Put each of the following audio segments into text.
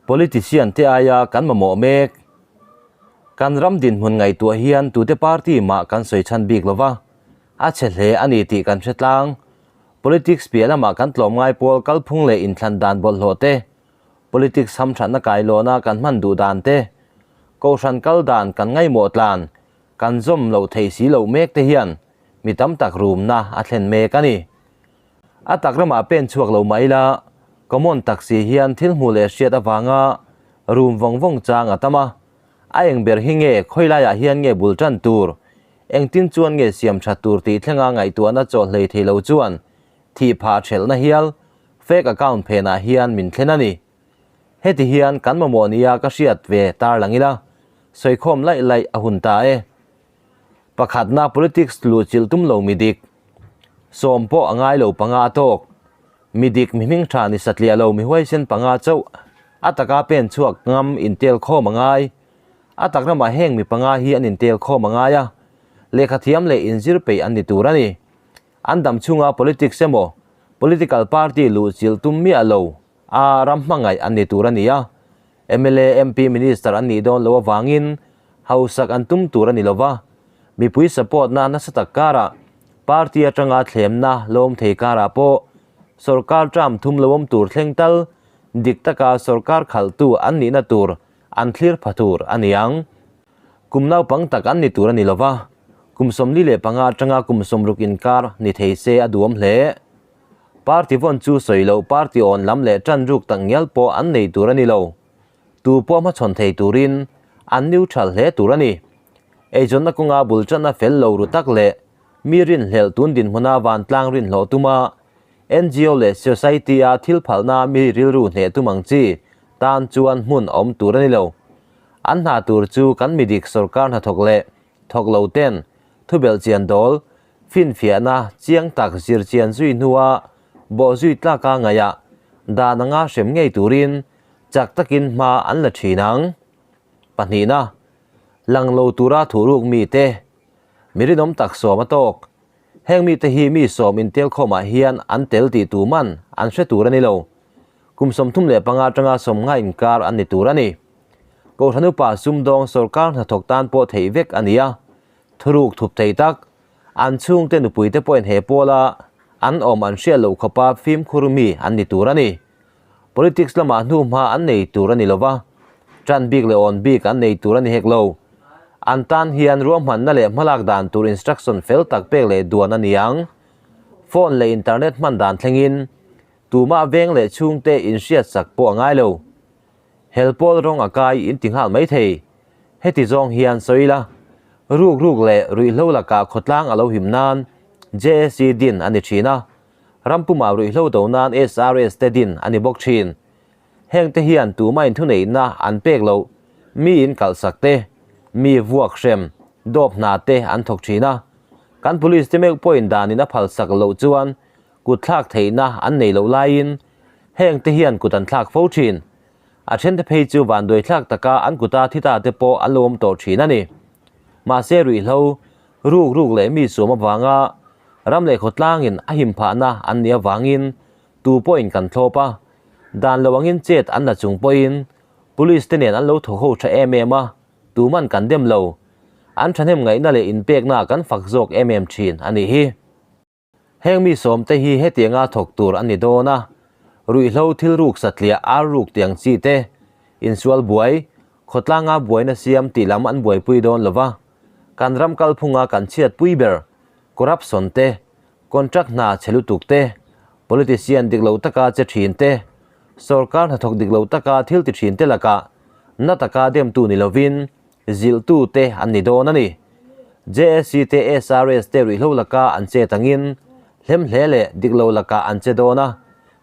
Politician te aia kan mamawh mek. Kan ram dinhmun ngaihtuah hian tute party mah kan sawi chhan bik lova, a chhe hle a ni tih kan hre tlang. Politics piah lamah kan tlawmngai pawl kalphung leh inthlan dan bawlhhlawh te, politics hamthatna kailawna kan hman duh dan te, kohhran kal dan kan ngaihmawh tlan kan zawm loh theih si loh mek te hian mi tam tak rumna a thlen mek a ni. A tak ramah pen chhuak lo mah ila, common taxi hian thil hmuh leh hriat avanga rum vawng vawng chang a tam a. A eng ber hi nge khawi laiah hian nge bul tan tur, engtin chuan nge siam tha tur tih thlenga ngaihtuahna chaw hlei thei lo chuan thih phah thelhna hial fake account phenah hian min thlen a ni. Heti hian kan mamawh nia ka hriat ve tarlang ila, sawikhawm laih laih a hun ta e. Pakhatna politics luhchilh tum lo mi dik. Sawm pawh a ngai lo panga a tawk. Mi dik mi hming tha ni satliah lo mi huaisen panga chauh a taka pen chhuak ngam intel khawm a ngai. A tak ramah heng mi panga hi an intel khawm a ngai a, lehkha thiam leh inzir peih an ni tur a ni. An dam chhunga politics emaw political party luhchilh tum miah lo a ram hmangaih an ni tur a ni a. Mla, MP, Minister an nih dawn loh avangin hausak an tum tur a ni lova, mipui support na nasa tak karah party atanga thlemna lawm thei karah pawh sorkar term thum lo awm tur thleng tal dik taka sorkar khalhtu an nihna tur an thlir pha tur a ni ang. Kum naupang tak an ni tur a ni lova, kum 45 atanga kum 60 inkar ni thei se a duhawm hle. Party vawn chu sawi loh party awn lam leh tan ruk tak ngial pawh an nei tur a ni lo. Tu pawh hmachhawn thei turin an neutral hle tur a ni. Eizawnna kawnga bul tanna fel lo ru tak leh mi rinhlelh tun dinhmuna vantlang rinhlawh tuma ngo leh society-a thil phalna mi rilru hneh tum ang chi tan chuan hmun a awm tur a ni lo. An hna tur chu kan midik sorkar hnathawk leh thawk lo ten thubelh chian dawl Finfiahna chiang tak zir chian zui hnua bawh zui tlaka ngaihah dan anga hrem ngei turin chak takin hma an la thin ang. Pahnihna, lang lo tura thuruk mite, mi rinawm tak sawm a tawk. Heng mite hi mi sawm intelkhawmah hian an tel tih tu man an hre tur a ni lo. Kum 35 atanga 50 inkar an ni tur a ni. Kohhran upa sumdawng sorkar hnathawk tan pawh theih vek a ni a, Thuruk thup thei tak, an chhungte nupuite pawhin he pawla an awm an hriat loh khawpa fimkhur mi an ni tur a ni. Politics lamah hnuhma an nei tur a ni lova, tan bik leh awn bik an nei tur a ni hek lo. An tan hian ruahmanna leh hmalak dan tur instruction fel tak pek leh duan a ni ang. Phone leh internet hman dan thlengin tumah veng leh chhungte inhriatsak pawh a ngai lo. Hel pawl rawng a kai in ti nghal mai thei. Heti zawng hian sawi ila, ruk ruk leh ruihhlo lakah khawtlang a lo him nan JAC din a ni thin a, ram pumah ruihhlo do nan SRS te din a ni bawk thin. Heng te hian tuma inthuneihna an pek loh, mi in kalhsak te, mi vuak hrem, dawp hna te an thawk thin a. Kan police te meuh pawhin danin a phalsak loh chuan kut thlak theihna an nei loh laiin heng te hian kut an thlak fo thin. A thente phei chu vanduai thlak taka an kuta thi ta te pawh an lo awm tawh thin a ni. Mahse ruihhlo, ruk ruk leh mi suam avanga ram leh khawtlangin a him phahna an nih avangin tu pawhin kan thlawp a, dan lo angin chet an la chung pawhin police te nen an lo thaw ho tha em em a, tuman kan dem lo. An thahnem ngaihna leh inpekna kan fak zawk em em thin a nih hi. Heng mi sawmte hi hetianga thawk tur an ni dawn a, ruihhlo thil ruk satliah ar ruk tiang chi te, insual buai, khawtlanga buaina siam tih lam an buaipui dawn lo va, kan ram kalphunga kan chhiatpui ber, corruption te, contract hna chhe lutuk te, politician dik lo taka che thin te, sorkar hnathawk dik lo taka thil ti thin te lakah na taka demtu ni lovin, Zilhtu te an ni dawn a ni. JSC te SRS te ruihhlo laka an chet angin hlemhle leh diklo lakah an che dawn a,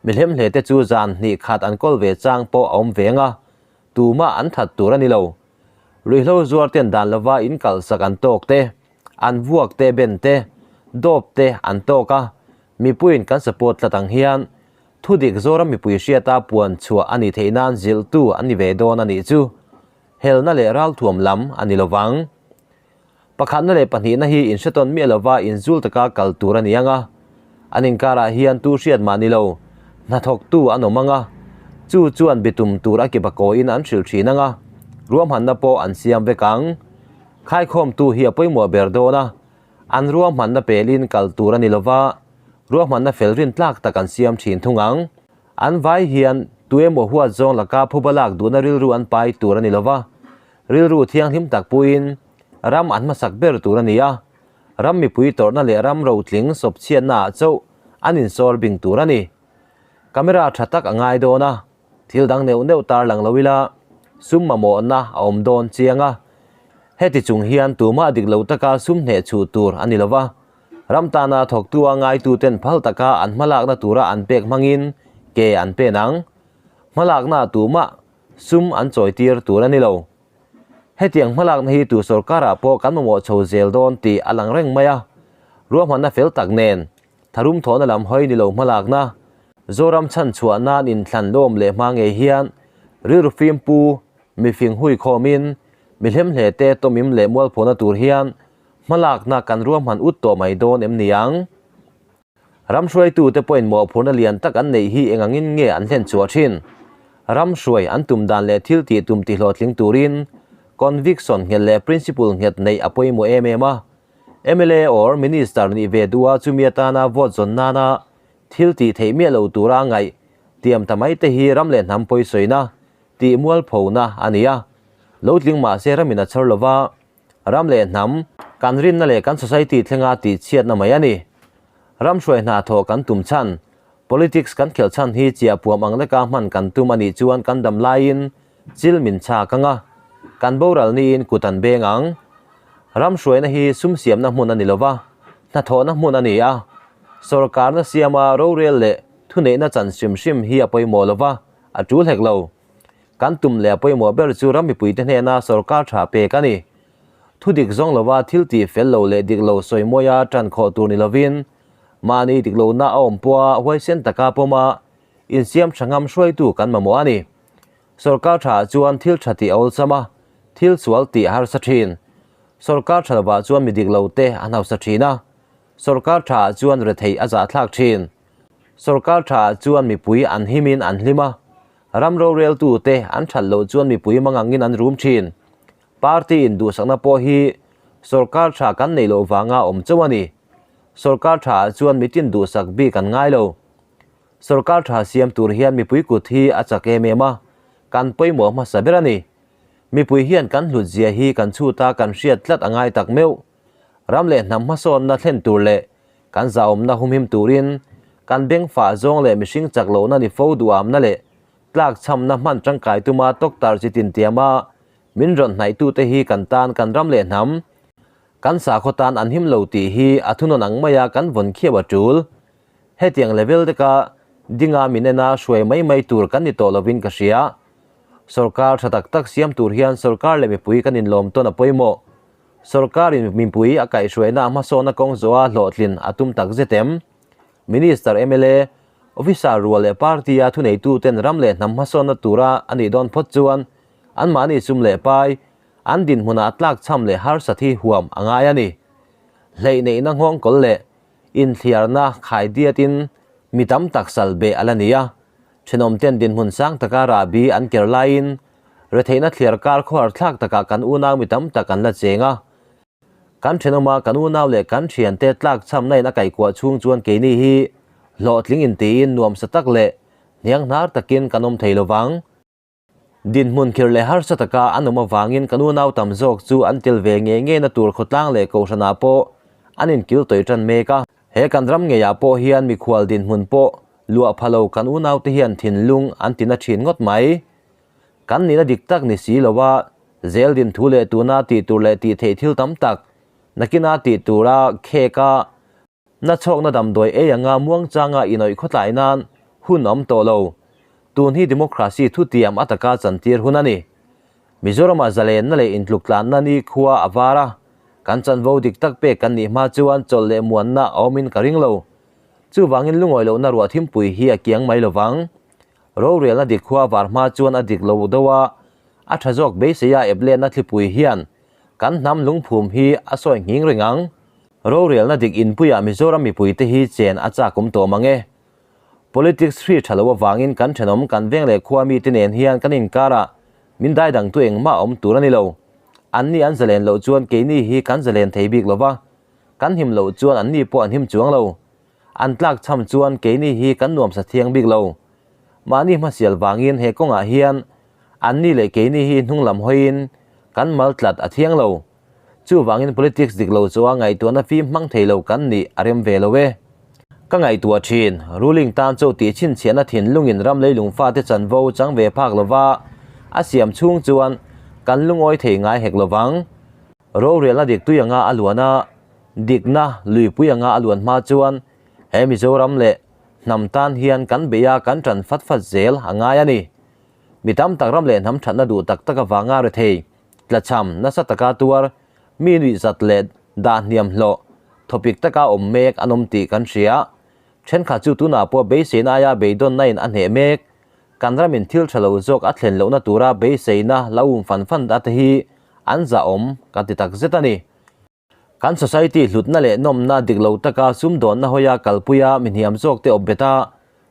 mi hlemhle te chu zan hnih khat an kawl ve chang pawh a awm veng a, tumah an that tur a ni lo. Ruihhlo zuar ten dan lova in kalhsak an tawk te, an vuak te ben te, dawp te an tawk a, mipuiin kan support tlat ang hian thudik Zoram mipui hriata puan chhuah a nih theih nan zilhtu an ni ve dawn a nih chu. Helna leh ralthuam lam a ni lovang. Pakhatna leh pahnihna hi inhretawn miah lova inzul taka kal tur a ni ang a. An inkarah hian tu hriat mah ni lo, hnathawktu an awm ang a. Chu chuan bitum tur a kibakawiin an hrilh thin ang a, ruahmanna pawh an siam vek ang. Khaikhawmtu hi a pawimawh ber dawn a, an ruahmanna pelin kal tur a ni lova, ruahmanna fel rin tlak tak an siam thin thung ang. An vai hian tuemaw huat zawng laka phuba lak duhna rilru an pai tur a ni lova, rilru thianghlim tak puiin ram an hmasak ber tur a ni a, ram mipui tawrhna leh ram rotling sawpchhiatnaah chauh an insawr bing tur a ni. Camera tha tak a ngai dawn a, thil dang neuh neuh tar lang lo ila sum mamawhna a awm dawn chiang a. Heti chung hian tumah dik lo taka sum hneh chhuh tur a ni lo va, ram tana thawktua ngaituten phal taka an hmalakna tura an pek hmangin ke an pen ang. Hmalakna tumah sum an chawitir tur a ni lo. Hetiang hmalakna hi tu sorkarah pawh kan mamawh chho zel dawn tih a lang reng mai a, ruahmanna fel tak nen Tharum thawhna lam hawi ni lo hmalakna, Zoram chhan chhuah nan inthlan lawm leh hma ngei hian rilru fim pu, mifing hui khawmin, mi hlemhle te tawmim leh mualphawhna tur hian hmalakna kan ruahman ut tawh mai dawn em ni ang? Ram hruaitute pawhin mawhphurhna lian tak an neih hi engangin nge an hlen chhuah thin? Ram hruai an tum dan leh thil tih tum tihlawhtling turin conviction nghet leh principle nghet neih a pawimawh em em a. Mla or Minister nih ve duha chumi atana vote zawn nana thil tih theih miah lo tura ngaih tiam ta mai te hi ram leh hnam pawisawina tih mualphona a ni a. Lo tling mah se ramin a chhawr lova, ram leh hnam kan rinna leh kan society thlenga tih chhiatna mai a ni. Ram hruai hna thawh kan tum chhan, politics kan khelh chhan hi chiah puam ang leka hman kan tum a nih chuan kan dam laiin Chil min chhak ang a, kan boral niin kut an beng ang. Ram hruaina hi sum siamna hmun a ni lova, hnathawhna hmun a ni a. Sorkarna siama rorel leh thuneihna chan hrim hrim hi a pawimawh lova, a tul hek lo. Kan tum leh a pawimawh ber chu ram mipuite hnena sorkar tha pek a ni. Thu dik zawng lova thil tih fel lo leh dik lo sawi mawia tan khawh tur ni lovin, mahni dik lohna a awm pawha huaisen taka pawma insiam tha ngam hruaitu kan mamawh a ni. Sorkar thaah chuan thil tha tih a awlsam a, thil sual tih a harsa thin. Sorkar tha lovah chuan mi dik lo te an hausa thin a, sorkar thaah chuan retheih a zahthlak thin. Sorkar thaah chuan mipui an himin an hlim a, ram roreltu te an that loh chuan mipui mangangin an rum thin. Party in duhsakna pawh hi sorkar tha kan neih loh vanga awm chauh a ni. Sorkar thaah chuan mitin duhsak bik an ngai lo. Sorkar tha siam tur hian mipui kut hi a chak em em a, kan pawimawh hmasa ber a ni. Mipui hian kan hlut zia hi kan chhut a kan hriat tlat a ngai tak meuh. Ram leh hnam hmasawnna thlen tur leh kan zahawmna humhim turin kan bengfah zawng leh mihring chak lohna ni fo duhamna leh tlakchhamna hman tangkai tuma tawktar chi tintiama min rawn hnaihtute hi kan tan kan ram leh hnam kan sakhaw tan an him lo tih hi a thunawn ang maia kan vawn khiau a tul. Hetiang level deka dinga min ena hruai mai mai tur kan ni tawh lovin ka hria. Sorkar tha tak tak siam tur hian sorkar leh mipui kan inlawm tawn a pawimawh. Sorkarin mipui a kaihhruaina a hmasawnna kawng zawha hlawhtlin a tum tak zet em? Minister, mla, Officer rual leh party-a thuneituten ram leh hnam hmasawnna tura a nih dawn phawt chuan anmahni sum leh pai, an dinhmunah tlakchham leh harsat hi huam a ngai a ni. Hleih neihna nghawngkawl leh Inthliarna khaidiatin mi tam tak sal beh a la ni a, thenawmten dinhmun sang taka rahbi an ker laiin retheihna thliar kar khuar thlak takah kan unau mi tam tak an la cheng a. Kan thenawma kan unau leh kan thiante tlakchhamna in a kaihkuah chhung chuan keini hi hlawhtling intiin nuamsa tak leh hnianghnar takin kan awm thei lovang. Dinhmun khirh leh harsa taka an awm avangin kan unau tam zawk chu an tel ve ngei ngeina tur khawtlang leh kohhranah pawh an inkil tawih tan mek a. He kan ram ngeiah pawh hian mikhual dinhmun pawh luah pha lo kan unaute hian thinlung an tina thin ngawt mai. Kan nihna dik tak ni si lova zel din thu leh tuna tih tur leh tih theih thil tam tak nakina tih tura khek a, Na chhawkna damdawi ei anga muangchanga inawih khawtlai nan hun a awm tawh lo. Tun hi democracy thutiam a taka chantir hun a ni. Mizoramah zalenna leh intluktlanna ni khua a var a, kan chanvo dik tak pek kan nih hma chuan chawlh leh muanna a awmin ka ring lo. Chuvangin lungawi lohna ruah thimpui hi a kiang mai lovang. Rorelna dik khua var hma chuan a dik lo deuh a, a tha zawk beiseia epletna thlipui hian kan hnam lungphum hi a sawi nghing reng ang. Rorelna dik inpuiah Mizoram mipuite hi chen a chak awm tawh mang e. Politics hri tha lo avangin kan thenawm kan veng leh khua mite nen hian kan inkarah min daidangtu engmah a awm tur a ni lo. Anni an zalen loh chuan keini hi kan zalen thei bik lo va, kan him loh chuan anni pawh an him chuang lo. An tlak cham chuan keini hi kan nuamsa thiang bik lo. Mahni hmasial vangin he kawngah hian anni leh keini hi hnung lam hawiin kan mal tlat a thiang lo. Chuvangin politics dik lo chu a ngaihtuahna fim hmang thei lo kan nih a rem ve lo e. Ka ngaihtuah thin, ruling tan chu tih chhinchhiahna thinlungin ram leilung fate chanvo chang ve phak lova a siam chhung chuan kan lungawi thei ngai hek lovang. Rorelna dik tui anga a luan a, dikna luipui anga a luan hma chuan he Mizoram leh hnam tan hian kan beih a kan ṭan fat fat zel a ngai a ni. Mi tam tak ram leh hnam ṭhatna duh tak tak avanga rethei, tlachham nasa taka tuar, mi nuih zat leh dah hniam hlawh, thawpik taka awm mek an awm tih kan hria. Ṭhenkhat chu tunah pawh beiseina aia beidawnna in a hneh mek. Kan ramin thil ṭha lo zawk a thlen lohna tura beiseina lo um fan fan a te hi an zahawm kan ti tak zet a ni. Kan society hlutna leh nawmna dik lo taka sumdawnna hawia kalpuia mi hniam zawkte awp bet a,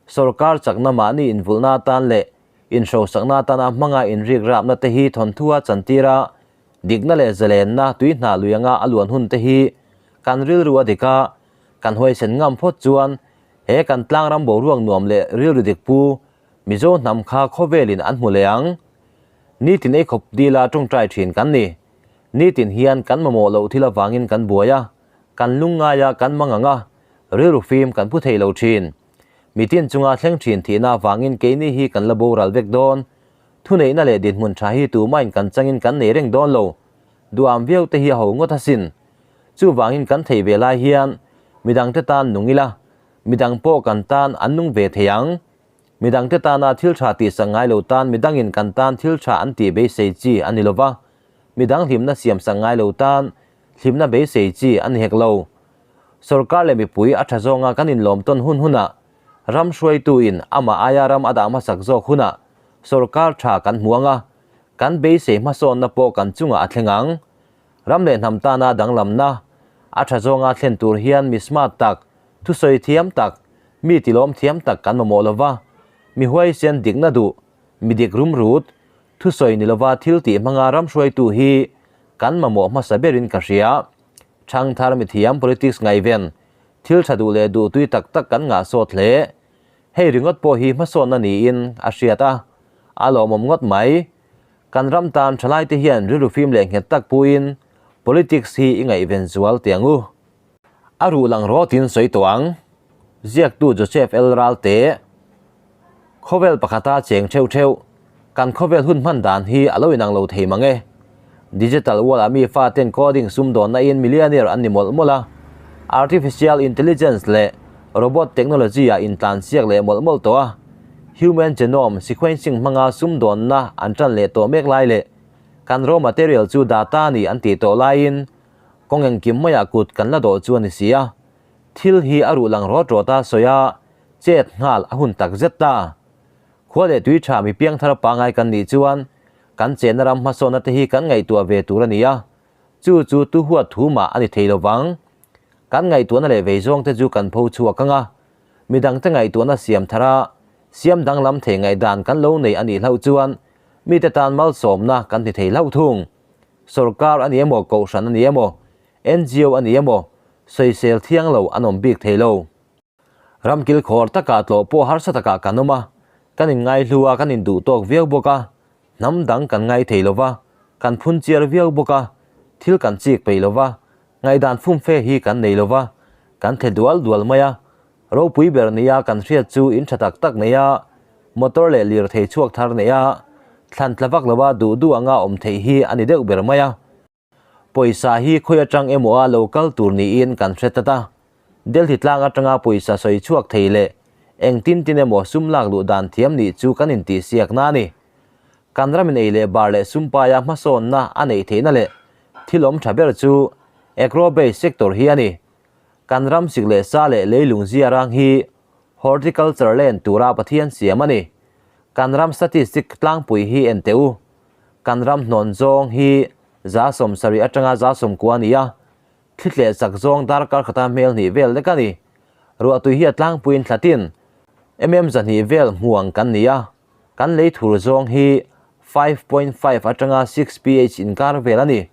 sorkar chakna mahni invulhna atan leh inhrosakna atana hmanga inrik rapna te hi thawnthua chantir a, dikna leh zalenna tui hna lui anga a luan hun te hi kan rilru a dik a, kan huaisen ngam phawt chuan he kan tlangram boruak nuam leh rilru dik pu Mizo hnam kha khawvelin an hmu leh ang. Nitin ei khawp dila tawngtai thin kan ni. Nitin hian kan mamawh loh thil avangin kan buai a, kan lungngai a, kan mang ang a, rilru fim kan pu thei lo thin. Mitin chunga thleng thin thihna avangin keini hi kan la boral vek dawn. Thuneihna leh dinhmun tha hi tumahin kan changin kan nei reng dawn lo. Duham viau te hi a ho ngawt asin. Chuvangin kan thei ve lai hian midangte tan nung ila, midang pawh kan tan an nung ve thei ang. Midangte tana thil tha tihsak ngai lo tan midangin kan tan thil tha an tih beisei chi a ni lova, midang hlimna siamsak ngai lo tan hlimna beisei chi a ni hek lo. Sorkar leh mipui a tha zawnga kan inlawm tawn hun hunah ram hruaituin amah aia ram a dah hmasak zawk hunah sorkar tha kan hmu anga, kan beisei hmasawnna pawh kan chungah a thleng ang. Ram leh hnam tana danglamna a tha zawnga thlen tur hian mi smart tak, thusawi thiam tak, Mi tilawm thiam tak kan mamawh lova, mi huaisen dikna duh, mi dik rumrut, thusawi ni lova thil tih hmanga ram hruaitu hi kan mamawh hmasa berin ka hria. Thangthar mi thiam politics ngaihven, thil tha duh leh duh tui tak tak kan ngah sawt hle. Hei ringawt pawh hi hmasawnna niin a hriat a, a lawmawm ngawt mai. Kan ram tan thalaite hian rilru fim leh nghet tak puiin politics hi i ngaihven zual teh ang u. A ruh lang rawtin sawi tawh ang. Ziaktu Joseph L. Ralte, Khawvel pakhata cheng theuh theuh, kan khawvel hun hman dan hi a lo inang lo thei mang e. Digital world ah mi faten coding sumdawnna in millionaire an ni mawlh mawlh a, artificial intelligence leh robot technology ah intlansiak leh mawlh mawlh tawh a, human genome sequencing hmanga sumdawnna an tan leh tawh mek lai leh kan raw material chu data a ni an tih tawh laiin Kawng engkim maiah kut kan la dawh chu a ni si a, thil hi a ruh lang rawt rawt a sawi a, chet nghal a hun tak zet ta. Khua leh tui tha mi piangthar pangai kan nih chuan kan chenna ram hmasawnna te hi kan ngaihtuah ve tur a ni a, chu chu tu huat thu mah a ni thei lo vang. Kan ngaihtuahna leh vei zawng te chu kan pho chhuak ang a, midangte ngaihtuahna siam thar a, siam danglam thei ngaihdan kan lo nei a nih hlauh chuan mite tan malsawmna kan ti thei hlauh thung. Sorkar a ni emaw, kohhran a ni emaw, ngo a ni emaw, sawisel thiang lo an awm bik thei lo. Ram kilkhawr takah tlawh pawh harsa takah kan awm a, kan inngaihlu a, kan induh tawk viau bawk a, hnam dang kan ngai thei lo va, kan phun chiar viau bawk a, thil kan chik peih lo va, ngaihdan fumfe hi kan nei lo va, kan thle dual dual mai a, Ropui ber nia kan hriat chu in tha tak tak nei a, motor leh lirthei chhuak thar nei a, thlan tla vak lova duh duh anga awm theih hi a ni deuh ber mai a. Pawisa hi khawi atang emaw a lo kal tur niin kan hre tlat a, Delhi tlang atanga pawisa sawi chhuak thei leh engtin tin emaw sum lak luh dan thiam nih chu kan intihsiakna a ni. Kan ramin ei leh bar leh sumpaia hmasawnna a neih theihna leh thil awm tha ber chu agro-based sector hi a ni. Kan ram sik leh sa leh leilung zia rang hi horticulture land tura Pathian siam a ni. Kan ram statistic tlangpui hi en teh u. Kan ram hnawn zawng hi 70% atanga 90% a ni a, thli tleh chak zawng darkar khata hmel hnih vel lek a ni. Ruahtui hi a tlangpuiin thlatin. Mm 200 vel hmu ang kan ni a, kan lei thur zawng hi 5.5 atanga 6 pH inkar vel a ni.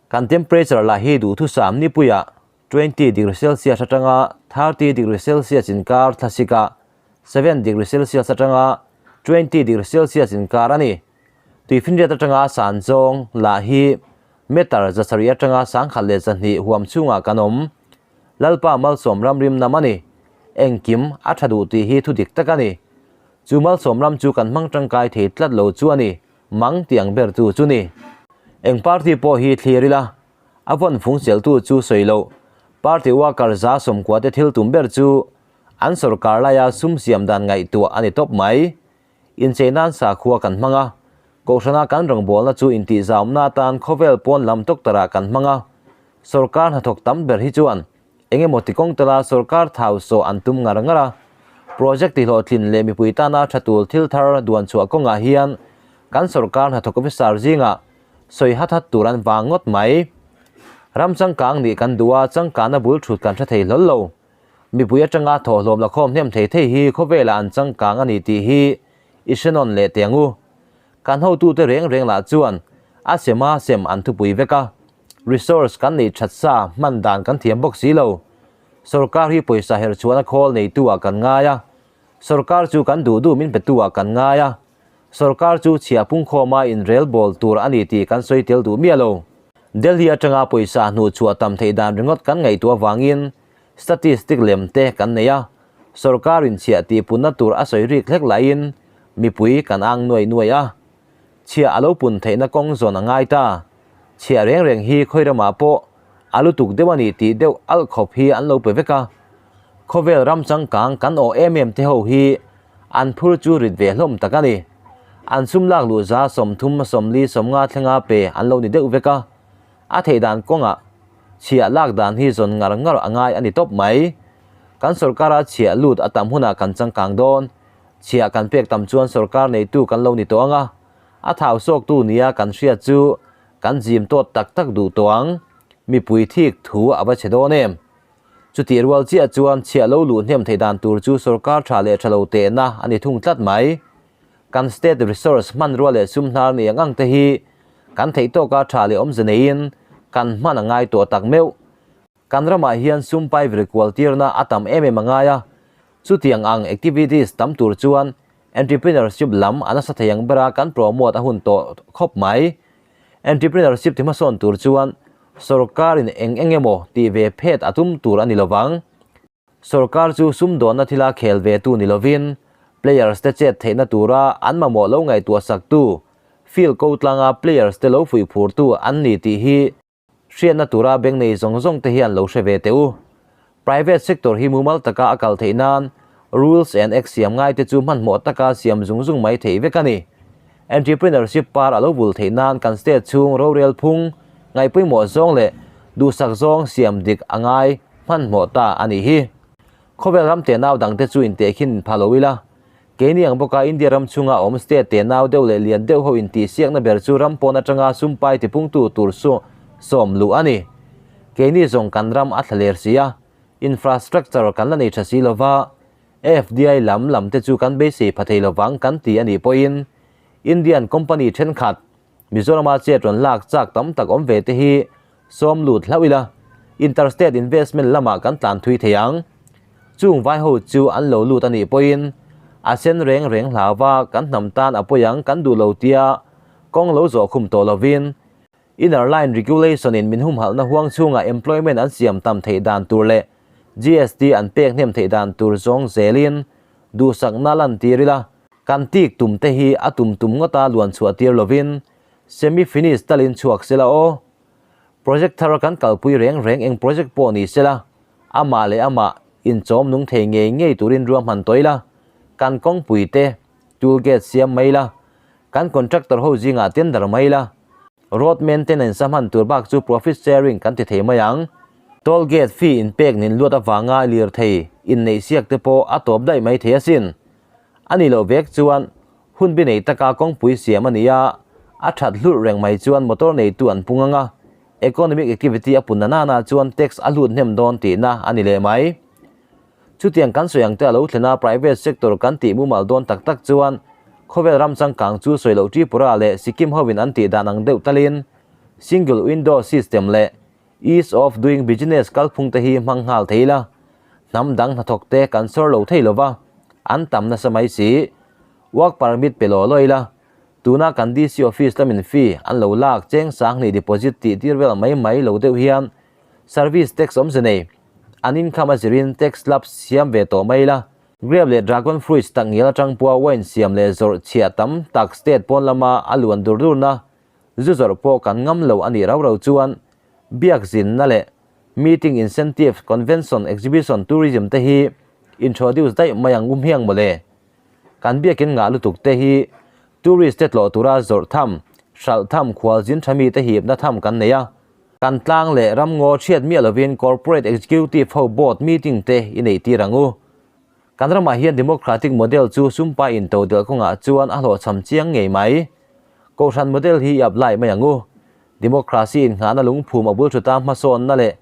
Kan temperature lah hi duhthusam nipuiah 20 degree Celsius atanga 30 degree Celsius inkar thlasikah 7 degree Celsius atanga 20 degree Celsius inkar a ni. Tuifinriat atanga san zawng lah hi meter 700 atanga 1100 huam chhungah kan awm. Lalpa malsawm ram rim nam a ni. Engkim a tha duh tih hi thu dik tak a ni. Chu malsawm ram chu kan hmang tangkai thei tlat lo chu a ni, mang tih ang ber tu chu ni. Eng party pawh hi thlir ila, a vawn fung cheltu chu sawi loh. Party worker 90% te thil tum ber chu an sorkar laia sum siam dan ngaihtuah a ni tawp mai. Inchei nan sakhua kan hmang a, kohhrana kan rawngbawlna chu intihzaumna atan khawvel pawn lam doctor-ah kan hmang a, sorkar hnathawk tam ber hi chuan eng emaw ti kawng tala sorkar thau sawh an tum ngar ngar a. Project tihhlawhtlin leh mipui tana tha tul thil thar duan chhuah kawngah hian kan sorkar hnathawk officer zingah sawi hat hat tur an vang ngawt mai. Ram changkang nih kan duh a, changkana bul thut kan hre thei hlawl lo. Mipui atanga thawhlawm la khawm hnem thei thei hi khawvelah an changkang a ni tih hi i hre nawn leh teh ang u. Kan hotute reng reng lah chuan a sema sem an thupui vek a, resource kan neih that sa hman dan kan thiam bawk si lo. Sorkar hi pawisa her chhuahna khawl neitu ah kan ngai a, sorkar chu kan duh duh min petu ah kan ngai a, sorkar chu chhiah pungkhawma inrel bawl tur a ni tih kan sawi tel duh miah lo. Delhi atanga pawisa hnuh chhuah tam theih dan ringawt kan ngaihtuah avangin Statistic lem te kan nei a, sorkar inchhiah tih punna tur a sawi rik hlek laiin mipui kan ang nuai nuai a. Chhiah a lo pun theihna kawng zawn a ngai ta. Chhiah reng reng hi khawi ramah pawh a lutuk deuh a ni tih deuh alh khawp hi an lo pe vek a. Khawvel ram changkang kan awh em em te ho hi an phur chu rit ve hlawm tak a ni. An sum lak luh 30, 40, 50 thlenga pe an lo ni deuh vek a. A theih dan kawngah chhiah lak dan hi zawn ngar ngar a ngai a ni tawp mai. Kan sorkara chhiah lut a tam hunah kan changkang dawn. Chhiah kan pek tam chuan sorkar neitu kan lo ni tawh ang a, a thau sawktu nia kan hriat chu kan zim tawt tak tak duh tawh ang. Mipui thik thu a va chhe dawn em? Chutih rual chiah chuan chhiah lo luh hnem theih dan tur chu sorkar tha leh tha lo tehna a ni thung tlat mai. Kan state resource hmanrua leh sum hnar ni ang ang te hi kan theih tawka tha leh awmze neiin kan hman a ngai tawh tak meuh. Kan ramah hian sum pai vir kual tirna a tam em em a ngai a, chutiang ang activities tam tur chuan entrepreneurship lam a nasa thei ang bera kan promote a hun tawh khawp mai. Entrepreneurship ti hmasawn tur chuan sorkarin eng eng emaw tih ve phet a tum tur a ni lovang. Sorkar chu sumdawnna thila khel ve tu ni lovin, players te chet theihna tura an mamawh lo ngaihtuah saktu, field ko tlanga players te lo fuih phurtu an ni tih hi hriatna tura beng nei zawng zawng te hian lo hre ve teh u. Private sector hi mumal taka a kal theih nan rules and acts siam ngai te chu hmanhmawh taka siam zung zung mai theih vek a ni. Entrepreneurship par a lo vul theih nan kan state chhung rorel phung, ngaihpawimawh zawng leh duhsak zawng siam dik a ngai hmanhmawh ta a nih hi. Khawvel ram tenau dangte chu intehkhin pha lo ila, keini ang bawka India ram chhunga awm state tenau deuh leh lian deuh ho intihsiakna ber chu ram pawn atanga sumpai tipungtu tur su sawm luh a ni. Keini zawng kan ram a thlaler si a, infrastructure kan la nei tha si lova, FDI lam lam te chu kan beisei pha thei lovang kan ti a nih pawhin Indian company thenkhat Mizorama chet rawn lak chak tam tak awm ve te hi sawm lut hlauh ila, interstate investment lamah kan tlan thui thei ang. Chung vai ho chu an lo lut a nih pawhin a sen reng reng hlau va kan hnam tan a pawi ang kan duh lo tia kawng lo zawh khum tawh lovin Inner Line Regulation in min humhalhna huang chhungah employment an siam tam theih dan tur leh GST an pek hnem theih dan tur zawng zelin duhsakna lantir ila, kan tik tum te hi a tum tum ngawta luan chhuah tir lovin semi finish talin chhuak sela aw. Project thar kan kalpui reng reng eng project pawh ni sela amah leh amah inchawm nung thei ngei ngei turin ruahman tawh ila, kan kawngpui te toll gate siam mai ila, kan contractor ho zingah tender mai ila, road maintenance a hman tur bak chu profit sharing kan ti thei mai ang. Toll gate fee inpek nin luat avanga lirthei inneih siak te pawh a tawp daih mai thei asin. A nih loh vek chuan hun bi nei taka kawngpui siam a ni a, a that hlurh reng mai chuan motor neitu an pung ang a, economic activity a pun na nana chuan tax a hlut hnem dawn tihna a ni leh mai. Chutiang kan sawi ang te a lo thlen a, private sector kan tih mumal dawn tak tak chuan khawvel ram changkang chu sawi loh Tripura leh Sikkim hovin an tih dan ang deuh talin single window system leh ease of doing business kalphung te hi hmang nghal thei ila hnam dang hnathawk te kan sawr lo thei lova an tam nasa mai si. Work permit pe law law ila tuna kan DC office lamin fee an lo lak cheng sanghnih deposit tih tir vel mai mai lo deuh hian service tax awmze nei an income a zirin tax slab siam ve tawh mai ila. Grape leh dragon fruits tak ngial atang pawha wine siam leh zawrh chhiah tam tak state pawn lama a luan dur durna zu zawrh pawh kan ngam lo a nih rau rau chuan biak zinna leh meeting incentive, convention, exhibition, tourism te hi introduce daih mai ang u hmiang mawle. Kan biakin ngah lutuk te hi tourist te tlawh tura zawrh tham, hralh tham, khualzin tha mite hipna tham kan nei a. Kan tlang leh ramngaw chhiat miah lovin corporate executive ho board meeting te i neih tir ang u. Kan ramah hian democratic model chu sumpai intodelh kawngah chuan a hlawhchham chiang ngei mai. Kohhran model hi i apply mai ang u. Democracy innghahna lungphum a bul thuta hmasawnna leh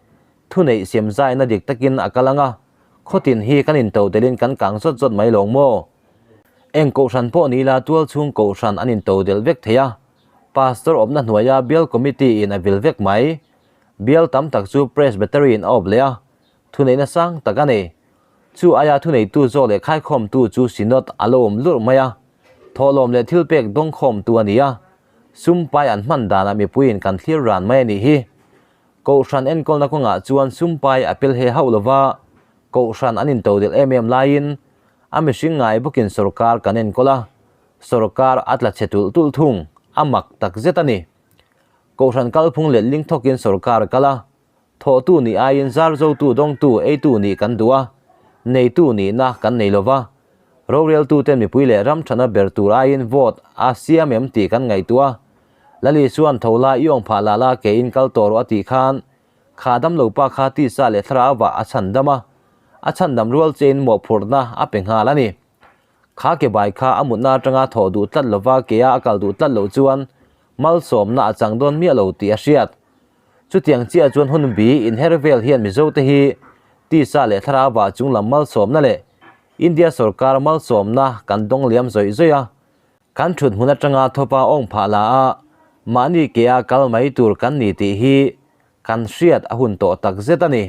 thuneih siamzaina dik takin a kal ang a, khawtin hi kan intodelhin kan kang zawt zawt mai lawng maw? Eng kohhran pawh ni ila tualchhung kohhran an intodelh vek thei a, Pastor awpna hnuaia bial committee in a vil vek mai. Bial tam tak chu Presbytery in a awp leh a, thuneihna sang tak a nei. Chu aia thuneitu zawk leh khaikhawmtu chu Synod a lo awm lurh mai a, thawhlawm leh thilpek dawngkhawmtu a ni a, sum pai an hman danah mipuiin kan thlir ran mai a nih hi. Kohhran enkawlna kawngah chuan sum pai a pel he hauh lova, kohhran an intodelh em em laiin a mihring ngai bawkin sorkar kan enkawl a, Sorkar a tla chhe tulh tulh thung, a mak tak zet a ni. Kohhran kalphung let ling thawkin sorkar a kal a, thawhtu nih aiin zarzotu dawngtu eitu nih kan duh a, neitu nihna kan nei lova, roreltute mipui leh ram thana ber tur aiin vote a siam em tih kan ngaihtuah a. Lali chuan tho la i awng phah lah la keiin kal tawh rawh a tih khan kha damlopa kha tisa leh thlarau-ah a chhandam a, a chhandam rual chein mawhphurhna a pe nghal a ni. Kha ke bai kha a mutna atanga thawh duh tlat lova kea a kal duh tlat loh chuan malsawmna a chang dawn miah lo tih a hriat. Chutiang chiah chuan hun bi inher vel hian Mizote hi tisa leh thlarauva chunglam malsawmna leh India sorkar malsawmna kan dawng liam zawih zawih a. Kan thut hmun atanga thawpa awng phah la a, mahni kea kal mai tur kan ni tih hi kan hriat a hun tawh tak zet a ni.